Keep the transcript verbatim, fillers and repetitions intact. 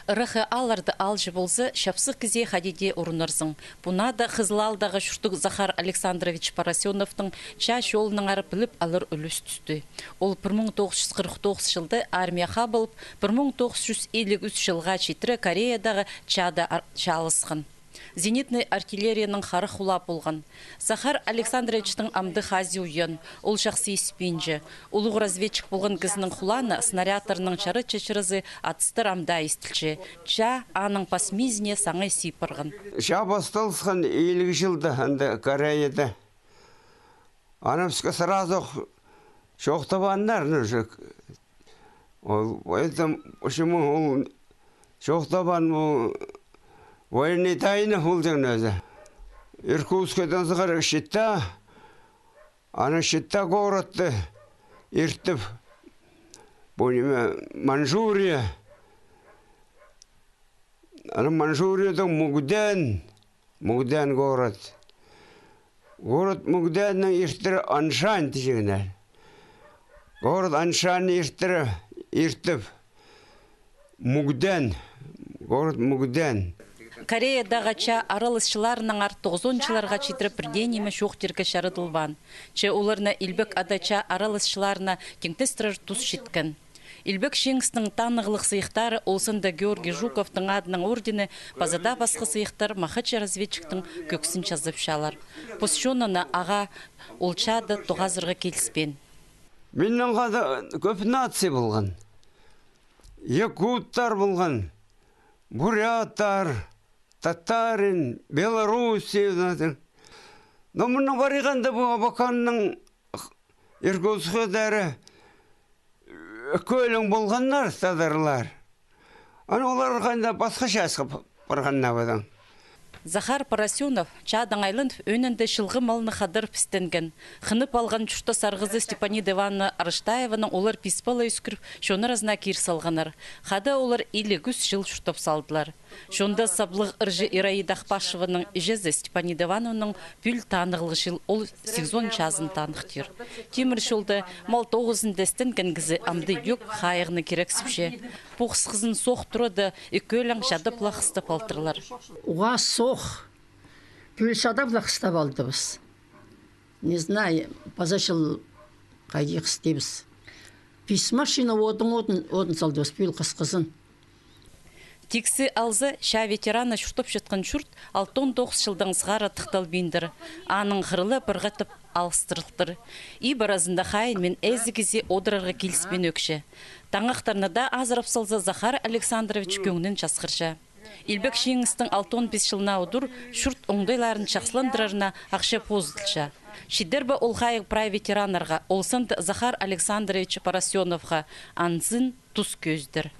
Ыраххы аалларда аалҷы полза, чапсых кізее хайди дее урунарзың. Пу наада Хызыл аалдағы чуртығ Захар Александрович Поросеновтың чаа чолынаңар піліп алар ӱлӱс тӱсті. Ол пір муң тоғыс чӱс хырых тоғыс чылда армияа хабылып, пір муң тоғыс чӱс илиг ӱс чылға читіре Кореядағы чаада ар-, чааласхан. Зенитнай артиллерияның харах хулаа полған. Захар Александровичтің амды хазии уян, ол чахсы испинче. Улуғ разведчик полған кізінің хулаана снарядтарның чарача чыразы атыстар амды истілче. Чаа аның пас мизіне саңай сип парған. Чаа пасталысхан илиг чылда анда Кореяда. Аны піске сразу ох чоохтабааннар, ну, уже. Ол, поэтому, почему ол чоохтабаан, ол военный тайна ол дегеннер. Иркутскайдаң сығара Чита, аны Чита городты иртіп, пу ниме, Маньчжурия, аны Маньчжуриядаң Мугден, Мугден город. Город Мугденнең иртіре Аншань тіҷеңнер. Город Аншань иртіре, иртіп, Мугден, город Мугден. Кореядағы чаа араласчыларынаңар тоғызонынҷы чылларға читіре пір дее ниме чоохтирға чарадылбаан. Че оларны Илбек Ада чаа араласчыларына тиңнестірер тус читкен. Илбек Чиңістің танығлығ сыйыхтары, ол санда Георгий Жуковтың адынаң ордені, паза даа пасха сыйыхтар махачы разведчиктің кӧксін чазапчалар. Пос чонына ағаа ол чаада тоғазарға киліспеен. Миннең хада кӧп нация полған. Якуттар полған, буряттар, татарин, белорусы, но мыннаң парғанда пу Абаканның Иркутскайдары кӧлең полғаннар, татарлар. Аны олар хайда пасха часха п-, парғаннар ба даң. Захар Поросенов чаадаң айланып, ӧӧнінде чылғы малны хадарып істенген. Хынып алған чуртас арғызы Степанида Ивановна Арыштаеванаң олар пис пала ӧскіріп, чон аразына кир салғаннар. Хада олар илиг ӱс чыл чуртап салдылар. Чонда саблығ ырҷы Ираида Ахпашеваның іҷезі Степанида Ивановнаның пӱӱл танығлығ чыл, ол сигізон чазын таныхтир. Тимір чолда мал тоғызында істенген кізі амды ӧк хайығны кирексіпче. Пу хысхызын соох турада ікі ӧлең чадап ла хыстап алтырлар. Уғаа соох. Пӱӱл чадап ла хыстап алдыбыс. Не знаю, паза чыл хайди хыстибыс. Пис машина одын, одын, одын салдыбыс пӱӱл хысхызын. Тиксі алза, чаа ветераны чуртапчатхан чурт алтон тоғыс чылдаң сығара тыхталбиндыр. Аның хырыла пір хатап алыстырылтыр. Иб аразында хайынмин ээзі кізее одырарға киліспин ӧкче. Таңахтарны даа азырап салза, Захар Александрович кӧңнін часхырча. Илбек Чиңістің алтон пис чылына удур чурт оңдайларын чахсыландырарына ахча позылча. Чидер бе ол хайығ прай ветераннарға, ол санда Захар Александрович Поросеновха, анзын тус кӧзідер.